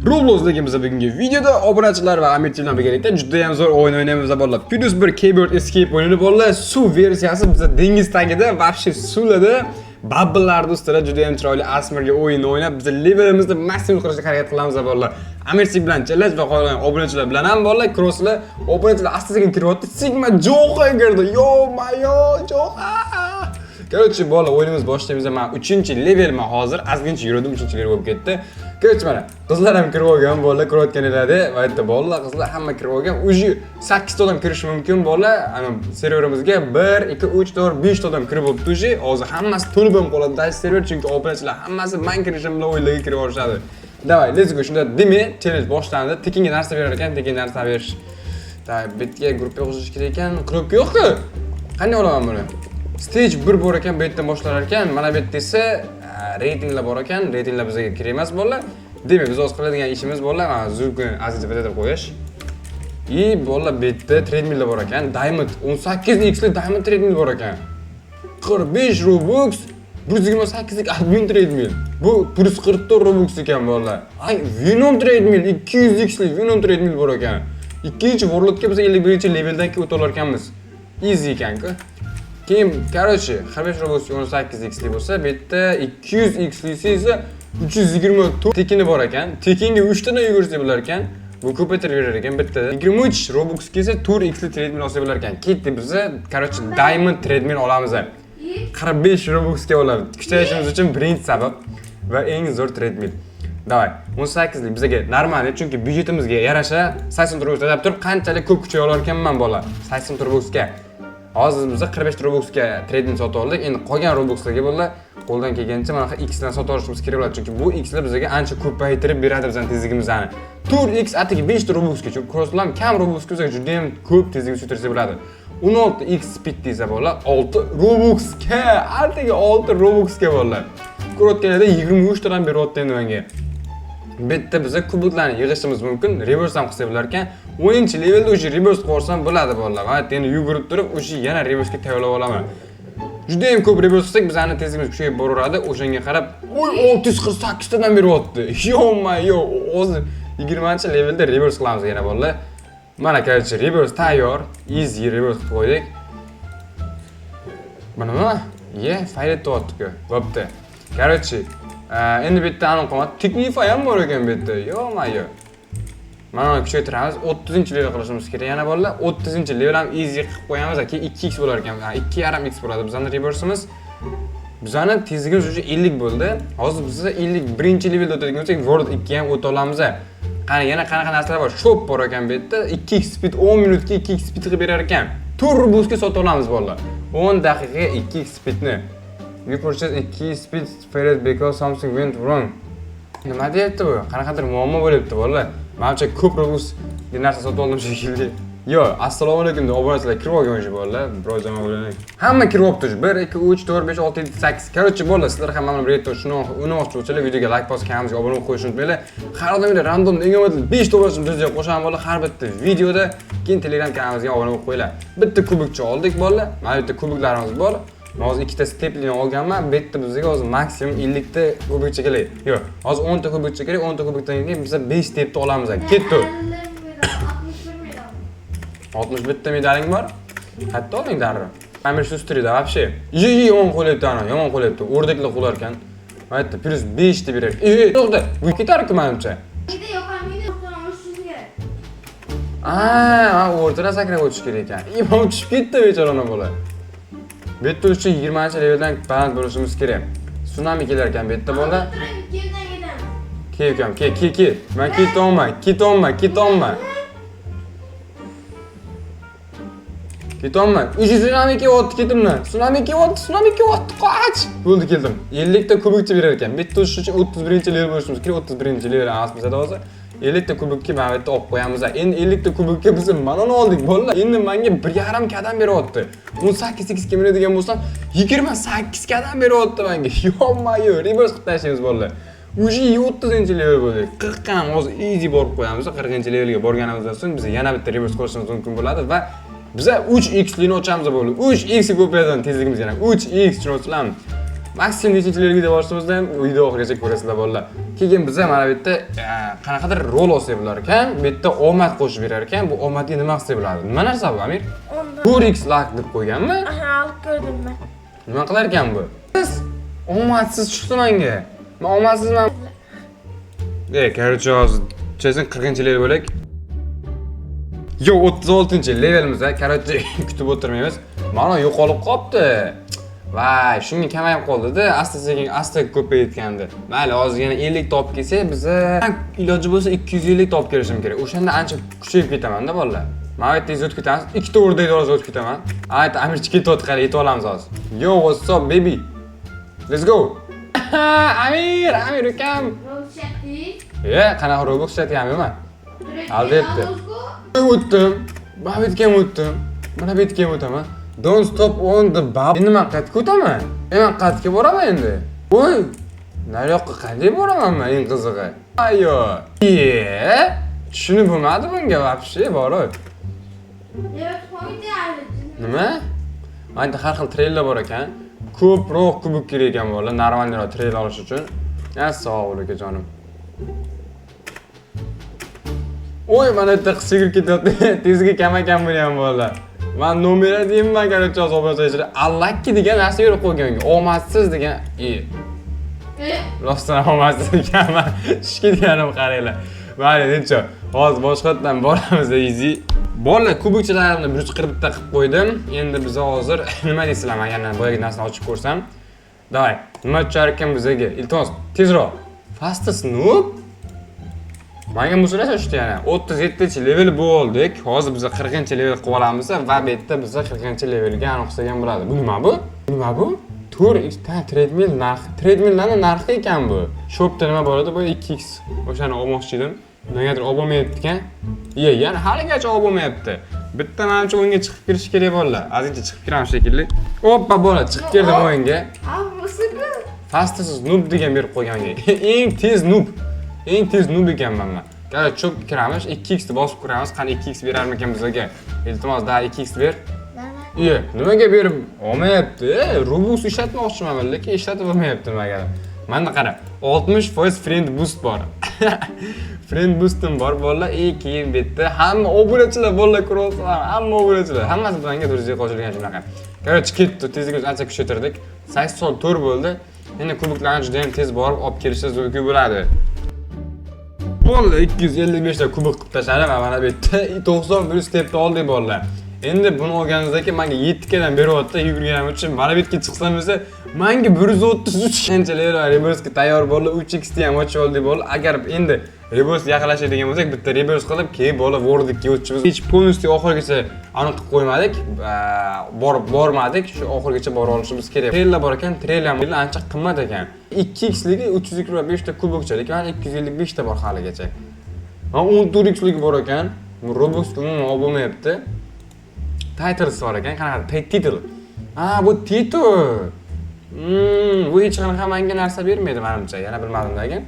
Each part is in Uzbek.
Roblox lekin biz bugungi videoda obunachilar va Amirchi bilan birgalikda juda ham zo'r o'yin o'ynaymiz bolalar. Plus bir Keyboard Escape o'yini bolalar, suv versiyasi biza dengiz tagida, вообще suvlarda bubblelarni ustida juda ham chiroyli ASMRga o'yin o'ynab, biz levelimizni maksimum qilishga harakat qilamiz bolalar. Amirchik bilan challenge va qolgan obunachilar bilan ham bolalar, crosslar, obunachilar asta-sekin kiryapti. Sigma Jo'xa kirdi. Yo, mayo, Jo'xa. Короче, bola o'yinimiz boshlaymiz. Men 3-levelman hozir. Ozgincha yurdim, 3-level bo'lib ketdi. Короче, mana qizlar ham kirib olgan, bolalar kirayotgan edi. Va aytdi, bolalar, qizlar hamma kirib olgan. Уже 8 ta odam kirishi mumkin bolalar. Ana serverimizga 1, 2, 3, 4, 5 ta odam kirib bo'libdi уже. Hozir hammasi to'lib ham qoladi даже server, chunki obunachilar hammasi man kirishim bilan o'yinlarga kirib olishadi. Давай, let's go. Shunda demak, challenge boshlandi. Tekinga narsa berar ekan, tekin narsa berish. Так, bitga gruppaga qo'shish kerak ekan. Knopka yo'q-ku. Qanday olaman buni? Stage 1 bor ekan, bu yerdan boshlanar ekan. Mana bu yerda esa reytinglar bor ekan. Reytinglar bizga kerak emas bolalar. Demak, biz hozir qiladigan ishimiz bolalar, mana звук ni ozgincha pasaytirib qo'yish. И bolalar, bu yerda treadmilllar bor ekan. Diamond 18 x li Diamond treadmill bor ekan. 45 Robux, 128 lik admin treadmill. Bu 144 Robux ekan bolalar. Ay, Venom treadmill 200 x li Venom treadmill bor ekan. Ikkinchi Worldga biz 51 leveldan keyin o'ta olar ekanmiz. Easy ekan-ku. Keyin, короче, 45 Robux 18 x li bo'lsa, bu yerda 200 x lisi esa 324 tekini bor ekan. Tekinga 3 tadan yugursa bo'lar ekan. Bu ko'paytirib berar ekan bittada. 23 Robux esa 4 x li treadmill olsa bo'lar ekan. Ketdi biza, короче, Diamond treadmill olamiz. 45 Robuxga olamiz. Kuchayishimiz uchun birinchi sabab va eng zo'r treadmill. Давай, 18 lik bizga нормальный, chunki byudjetimizga yarasha 80 Robux deb turib qanchalik ko'p kuchaya olar ekanman bola. 80 Robuxga. Hozir biz 45 Robuxga treadmill sotib oldik. Endi qolgan Robuxlarga bo'ldi qo'ldan kelgancha mana x dan sotib olishimiz kerak bo'ladi, chunki bu x lar bizga ancha ko'paytirib beradi bizning tezligimizni. 4x atigi 5 Robuxga, chunki ko'rasizlar, kam Robuxga bizga juda ham ko'p tezlik tushirsa bo'ladi. 16x speed desa bola 6 Robuxga, atigi 6 Robuxga bola. Ko'rayotganlarda 23 tadan beryapti endi menga. Bu yerda biza kuboklarni yig'ishimiz mumkin, reverse ham qilsa bo'lar ekan. 10 levelda o'sha reverse qilib yuborsam bo'ladi bolalar. Va endi yugurib turib o'sha yana reversega tayyorlab olaman. Juda ham ko'p reverse qilsak, bizani tezligimiz kuchayib boraveradi. O'shanga qarab, oy, 648 tadan beryapti. Yo-ma-yo, hozir 20 levelda reverse qilamiz yana bolalar. Mana, короче, reverse tayyor. Easy reverse qilib qo'ydik. Mana nima? Ye, fayl etyapti-ku. Bo'pti. Короче, endi bu yerda aniq qolmadi. Teknifa ham bor ekan bu yerda. Yo-ma-yo. Mana uni kuchaytiramiz. 30-level qilishimiz kerak yana bolalar. 30-level ham easy qilib qo'yamiz. Keyin 2x bo'lar ekan. 2.5x bo'ladi bizning reverse'imiz. Bizani tezligimiz уже 50 bo'ldi. Hozir biz 51 levelda o'tadigan bo'lsak, World 2 ham o'ta olamiz. Qani, yana qanaqa narsalar bor? Shop bor ekan bu yerda. 2x speed 10 minutga 2x speed qilib berar ekan. 4 Robuxga sotib olamiz bolalar. 10 daqiqaga 2x speedni. You purchase 2 speed failed because something went wrong. Nima deyapti bu? Qanaqadir muammo bo'lyapti bolalar. Manimcha ko'p Robux narsa sotib oldim shekilli. Yo, assalomu alaykum deb obunachilar kirib olgan o'sha bolalar. Biroz javob bilan. Hamma kirib olibdi. 1 2 3 4 5 6 7 8. Короче, bolalar, sizlar ham mana bu yerda shuni o'ynamoqchi bo'lsanglar, videoga like bosib, kanalimizga obuna bo'lib qo'yishni unutmanglar. Har doim random eng omadli 5 ta obunachini do'stga qo'shaman bolalar har bitta videoda. Keyin Telegram kanalimizga obuna bo'lib qo'yinglar. Bitta kubikcha oldik bolalar. Mana bu yerda kubiklarimiz bor. Men hozir ikkita steplini olganman. Bu yerda bizga hozir maksimum 50 ta kubikcha kerak. Yo'q, hozir 10 ta kubikcha kerak. 10 ta kubikdan keyin biz 5 stepni olamiz. Ketdi. 61 ta medaling bor. Qayerda olding darrov? Amir Shustrida вообще. Ye, ye, yomon qo'lyapti ana, yomon qo'lyapti. O'rdaklar qo'lar ekan. Mana yerda плюс 5 deb berar. E, to'xta, bu ketar-ku menimcha. Miyda yo'q, miyda o'tishingiz kerak. Aa, o'rtadan sakrab o'tish kerak ekan. Imom tushib ketdi bechora bola. Bu yerda o'sha 20 leveldan baland bo'lishimiz kerak. Tsunami kelar ekan bu yerda bola. Turing, keldan ketamiz. Ke ukam, ke, ke, ke. Men ketyapman, ketyapman, ketyapman. Ketyapman. O'sha tsunami kelyapti ketimdan. Tsunami kelyapti, tsunami kelyapti. Qoch! Bo'ldi, keldim. 50 ta kubikcha berar ekan. Bu yerda o'sha uchun 31-level bo'lishimiz kerak. 31-level emas bizada hozir. 50 ta kubikka mana bu yerda olib qo'yamiz. Endi 50 ta kubikka biz mana uni oldik bolalar. Endi menga 1.5 kadan beryapti. 18 x ga minadigan bo'lsam 28 kadan beryapti menga. Yo-mayo, reverse qilib tashlaymiz bolalar. Уже 30-level bo'ldik. 40 ham hozir easy borib qo'yamiz. 40-levelga borganimizdan so'ng biz yana bitta reverse qilishimiz mumkin bo'ladi va biza 3x lini ochamiz bo'ldi. 3x ko'payadi tezligimiz yana. 3x tushunyapsizlarmi? Maksimum nechinchi levelga borishimizni ham video oxirigacha ko'rasizlar, bolalar. Keyin biza mana bu yerda qanaqadir rol olsak bo'lar ekan, bu yerda omad qo'shib berar ekan. Bu omadga nima qilsak bo'ladi? Nima narsa bu, Amir? Ondan. 4x luck deb qo'yganmi? Aha, olib ko'rdim men. Nima qilar ekan bu? Biz omadsiz chiqdi menga. Men omadsizman. Короче, hozir chezin 40-level bo'lak. Yo, 36-levelimiz, короче, kutib o'tirmaymiz. Mana yo'qolib qolibdi. Vay, shunga kamayib qoldi-da, asta sekin asta ko'payayotgandi. Mayli, hozir yana 50 ta olib kelsak, biza iloji bo'lsa 250 ta olib kelishim kerak. O'shanda ancha kuchayib ketaman-da, bolalar. Mana bu yerda tez o'tib ketamiz. Ikkita o'rdak hozir o'tib ketaman. Ayt, Amirchi ketyapti, qara, yetib olamiz hozir. Yo, what's up, baby? Let's go. Amir, Amir ukam. Robux. E, qanaqa Robux ishlatyapman? Aldayapti. O'tdim. Mana bu yerga ham o'tdim. Mana bu yerga ham o'taman. Don't stop on the bubble. Endi men qayerga o'taman? E, men qayerga boraman endi? Voy, nariyoqqa qanday boraman men, eng qizig'i? Ayo. E, tushunib bo'lmadi bunga вообще borib. Evet, point yani. Nima? Mana har xil traillar bor ekan. Ko'proq kubok kerak ekan, bolalar, нормальный roq trail olish uchun. Ya, sog' bo'l, akajonim. Oy, mana yerda sigir ketyapti. Tezga kam ekan buni ham, bolalar. Man nomer deyman, короче, hozir obuna. Unlucky degan narsa berib qo'ygan. Omadsiz degan. E, rostdan ham omadsiz ekanman. Tushib ketganim qaranglar. Mayli, necha. Hozir boshqatdan boramiz, easy. Bolalar, kubokchalarimni 141 ta qilib qo'ydim. Endi biz hozir nima deysizlar, men yana boyagi narsani ochib ko'rsam. Давай, nima tushar ekan bizaga? Iltimos, tezroq. Fastest noob? Menga musulasa tushdi yana. 37-level bo'ldik. Hozir biz 40-level qilib olamiz va bu yerda biz 40-levelga aniqlagan ham bo'ladi. Bu nima bu? Nima bu? 4x ta treadmill narxi. Treadmilllarning narxi ekan bu. Shopda nima bor edi? Bu 2x. O'shani olmoqchi edim. Negadir olib bo'lmayapti ekan. Iye, yana haligacha olib bo'lmayapti. Bitta manimcha o'yinga chiqib kirish kerak, bolalar. Ozgincha chiqib kiramiz shekilli. Oppa, bola, chiqib kirdim o'yinga. Abi bu sıkı. Fastest noob degan berib qo'ygan. Eng tez noob. Eng tez noob ekanman men. Короче, cho'p kiramiz, 2x ni bosib ko'ramiz, qani 2x berarmikan bizga? Iltimos, da 2x ber. Iye, nimaga berib olmayapti? Robux ishlatmoqchiman men, lekin ishlatib olmayapti nimagadir. Manda qara, 60% friend boost bor. Friend boostim bor, bolalar, и keyin bu yerda hamma obunachilar, bolalar, ko'ryapsizlar, hamma obunachilar, hammasi menga друзья qo'shilgan shunaqa. Короче, ketdi, tezligimiz ancha kuchaytirdik. 84 bo'ldi. Endi kuboklarni juda ham tez borib olib kelishimiz mumkin bo'ladi. Bo'ldi, 255 ta kubok qilib tashladim va mana bu yerda 91 stepni oldik, bolalar. Endi buni olganimizdan keyin menga 7 kadan beryapti yugurganim uchun. Mana bu yerga chiqsam esa menga 133 ancha reversga tayyor bo'ldi. 3x ni ham ochib oldik, bolalar. Agar endi reverse yaqinlashadigan bo'lsak, bitta reverse qilib, keyin bola Worldga o'tishimiz. Hech полностью oxirigacha aniq qilib qo'ymadik, borib bormadik, shu oxirigacha bora olishimiz kerak. Traillar bor ekan, trail ham ancha qimmat ekan. 2x ligi 325 ta kubokcha, lekin mana 255 ta bor haligacha. Ha, 14x ligi bor ekan. Robux umuman olib bo'lmayapti. Titles bor ekan, qanaqa title? Ha, bu titul. Bu hech qanaqa menga narsa bermaydi manimcha, yana bilmadim lekin.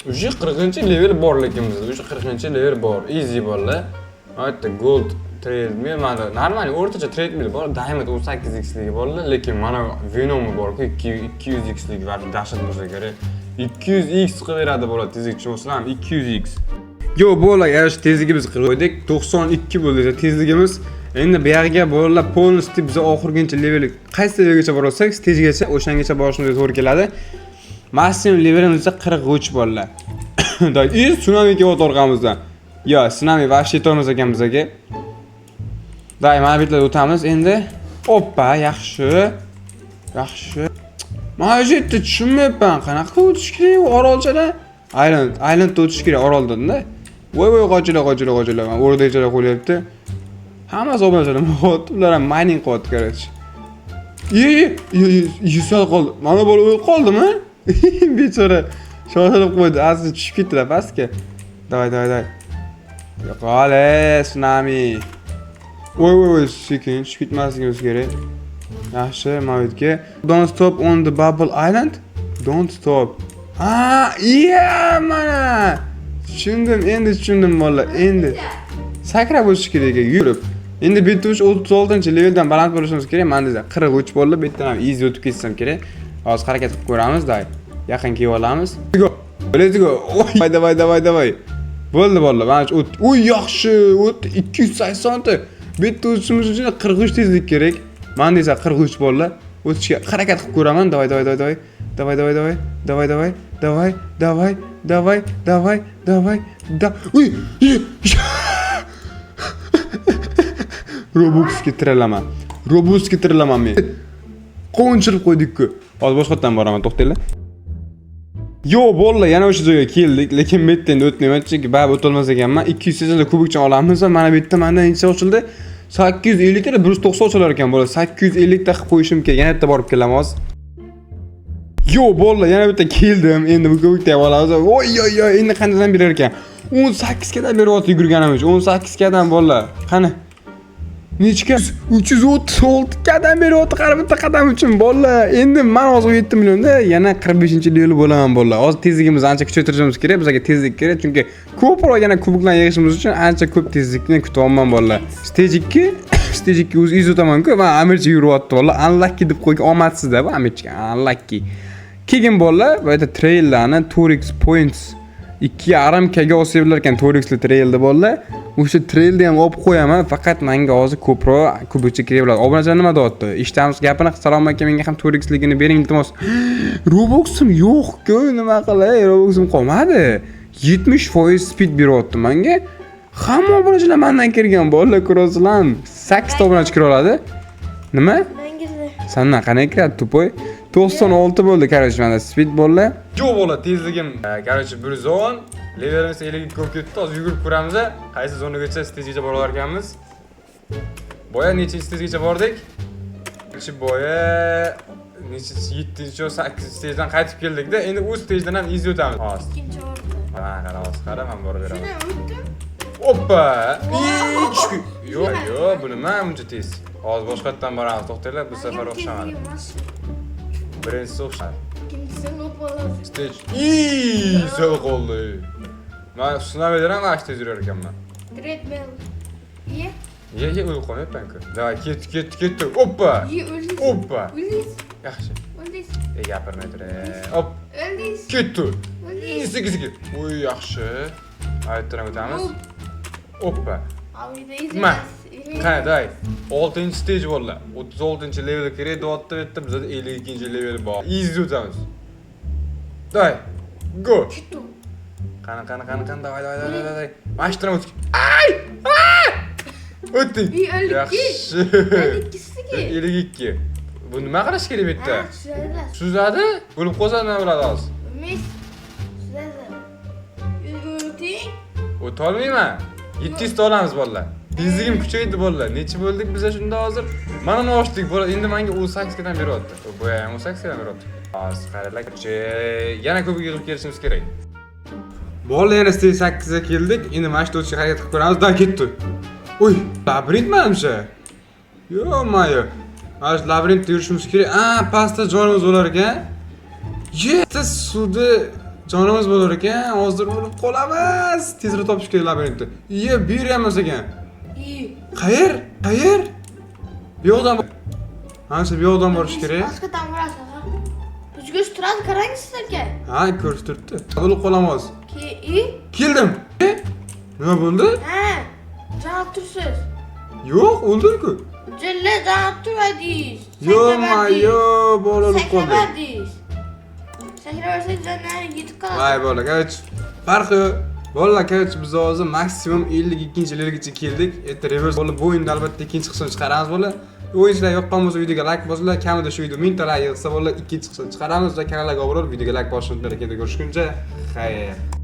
Уже 40-level bor lekin bizda, уже 40-level bor. Easy bolalar. Albatta gold treadmill mana normal o'rtacha treadmill bor, diamond 18x ligi bor, lekin mana Venom bor-ku, 200x ligi var, dahshat bo'lsa kerak. 200x qilib beradi bola, tezlik tushunasizlarmi? 200x. Yo, bola, shu tezligimiz qilib qo'ydik. 92 bo'ldi tezligimiz. Endi bu yog'iga, bolalar, полностью biz oxirgincha level qaysi levelgacha borsak, stagegacha, o'shangacha borishimizga to'g'ri keladi. Maksimum levelimiz 43, bolalar. Да, и tsunami kelyapti orqamizdan. Yo, tsunami вообще yetolmas ekan bizaga. Day, mana bu yerdan o'tamiz endi. Oppa, yaxshi. Yaxshi. Mana shu yerda tushunmayapman. Qanaqa o'tish kerak u orolchadan? Island, islandda o'tish kerak oroldan-da. Voy voy, qochinglar, qochinglar, qochinglar. Mana o'rdakchalar qo'lyapti. Hammasi obunachilar qilyapti. Ular ham mining qilyapti, короче. Iye, iye, sal qoldi. Mana bola o'lib qoldimi? Bechora. Shoshilib qo'ydi. Aslida tushib ketdilar pastga. Давай, давай, давай. Yo'qol, ey, tsunami. Voy voy voy, sekin tushib ketmasligimiz kerak. Yaxshi, mana bu yerga. Don't stop on the bubble island. Don't stop. Ha, iya, mana. Tushundim, endi tushundim, bolalar, endi. Sakrab o'tish kerak ekan, yurib. Endi bu yerda 36-leveldan baland bo'lishimiz kerak. Menda 43 bo'ldi, bu yerdan ham easy o'tib ketsam kerak. Hozir harakat qilib ko'ramiz, давай. Yaqin kelib olamiz. Go. Let's go. Oy, давай, давай, давай. Bo'ldi, bo'ldi. Mana shu o't. Uy, yaxshi. O't 280 ta. Bu yerda o'tishimiz uchun 43 tezlik kerak. Man desa 43 bo'ldi. O'tishga harakat qilib ko'raman. Давай, давай, давай, давай. Давай, давай, давай. Давай, давай. Давай, давай, давай, давай, давай. Да. Uy! Robuxga tirilaman. Robuxga tirilaman men. Qovunchirib qo'ydik-ku. Hozir boshqatdan boraman, to'xtanglar. Yo, bo'ldi, yana o'sha joyga keldik, lekin bu yerda endi o'tmayman, chunki baribir o'tolmas ekanman. 280 ta kubikcha olamiz va mana bu yerda mendan necha ochildi? 850 ta 190 ochilar ekan, bo'ldi. 850 ta qilib qo'yishim kerak. Yana bitta borib kelaman hozir. Yo, bo'ldi, yana bitta keldim. Endi bu kubikni ham olamiz. Oy, oy, oy, endi qanchadan berar ekan? 18 kadan beryapti yugurganim uchun. 18 kadan bo'ldi. Qani? Nechga? 336 qadam beryapti har bitta qadam uchun bolalar. Endi men hozir 7 millionda yana 45-level bo'laman bolalar. Hozir tezligimizni ancha kuchaytirishimiz kerak. Bizga tezlik kerak, chunki ko'proq yana kubiklarni yig'ishimiz uchun ancha ko'p tezlikni kutyapman bolalar. Stage 2, stage 2 o'zi iz o'taman-ku. Man Amircha yuryapti bolalar. Unlucky deb qo'ygan, omadsizda bu Amircha. Unlucky. Keyin bolalar, bu yerda traillarni 4x points 2,5 kaga olsa bo'lar ekan 4xli trailni bolalar. O'sha trailni ham olib qo'yaman, faqat menga hozir ko'proq kubikcha kerak bo'ladi. Obunachilar nima deyapti? Eshitamiz gapini. Salom aka, menga ham 4xligini bering, iltimos. Robuxim yo'q-ku, nima qilay? Robuxim qolmadi. 70% speed beryapti menga. Hamma obunachilar mendan kirgan bolalar, ko'rasizlarmi? 8 ta obunachi kira oladi. Nima? Menga Sandan qanday kiradi, тупой? 96 bo'ldi, короче, mana speed bo'ldi. Yo'q bo'ldi, tezligim. Короче, 110, levelimiz 52 ko'p ketdi. Hozir yugurib ko'ramiz, qaysi zonagacha, stagegacha bora olarkanmiz. Boya nechinchi stagegacha bordik? Shu boya nechinchi, 7 yo 8 stagedan qaytib keldik-da. Endi u stagedan ham easy o'tamiz. Hozir. Ikkinchi o'rinda. Mana qara, hozir qara, men borib beraman. Shuni o'tdim. Oppa! Ichki. Yo'q, yo'q, bu nima buncha tez? Hozir boshqatdan boramiz, to'xtanglar, bu safar o'xshamadi. Birinchisi o'xshadi. Ikkinchisi o'tib olasiz. Stage. Iiii, sal qoldi. Men tsunamidan ham mana tez yurar ekanman. Treadmill. Ye. Ye, ye, o'lib qolmayapman-ku. Давай, ketdi, ketdi, ketdi. Oppa! Ye, o'ldingiz. Oppa! O'ldingiz. Yaxshi. O'ldingiz. E, gapirmay turay. Hop, O'ldingiz. ketdi. O'ldingiz. Sekin, sekin. Uy, yaxshi. Aytdan o'tamiz. Oppa. Ma. Qani, давай. 6-stage bo'ldi. 36-level kerak deyapti, bu yerda bizda 52-level bor. Easy o'tamiz. Давай. Go. Ketdi. Qani, qani, qani, qani, давай, давай, давай, давай. Mana shu o'tdik. Ay! Ay! O'tdik. И 52. Yaxshi. 52-siki. 52. Bu nima qilish kerak bu yerda? Ha, suzadi. Suzadi? O'lib qolsa nima bo'ladi hozir? O'lmaysiz. Suzadi. O'ting. O'tolmayman. 700 ta olamiz bolalar. Tezligim kuchaydi bolalar. Necha bo'ldik biza shunda hozir? Mana uni ochdik bolalar. Endi menga 18 dan beryapti. Bu ham 18 dan beryapti. Hozir qaranglar. Yana ko'p yig'ib kelishimiz kerak. Bolalar, yana stage 8 ga keldik. Endi mana shu o'tishga harakat qilib ko'ramiz. Да, ketdi. Uy, labirint manimcha. Yo'q-mayo. Mana shu labirintda yurishimiz kerak. A, pastda jonimiz bo'lar ekan. Yetti suvda jonimiz bo'lar ekan. Hozir o'lib qolamiz. Tezroq topish kerak labirintni. Iye, bu yer ham emas ekan. İyi. Qayer? Qayer? Bu yoqdan. Mana shu bu yoqdan borish kerak. Boshqa borasiz, ha? O'zga turadi, qarang sizlarga. Ha, ko'rishib turibdi. O'lib qolamiz. Ki, i? Keldim. E? Nima bo'ldi? Ha. Jon tursiz. Yo'q, o'ldim-ku. Jilla jon turmadingiz. Yo'q, yo'q, bola o'lib qoldi. Sakraberdingiz. Sakraversangiz jonlaring yetib qoladi. Voy bola, короче, farqi yo'q. Bolalar, короче, biz hozir maksimum 52 levelgacha keldik. Erta reverse bo'lib, bu o'yinni albatta ikkinchi qismini chiqaramiz bolalar. O'yinchilar yoqqan bo'lsa videoga like bosinglar, kamida shu video 1000 ta like yig'sa bolalar ikkinchi qismini chiqaramiz va kanalga obuna bo'lib videoga like bosishni unutmanglar. Ko'rishguncha, xayr.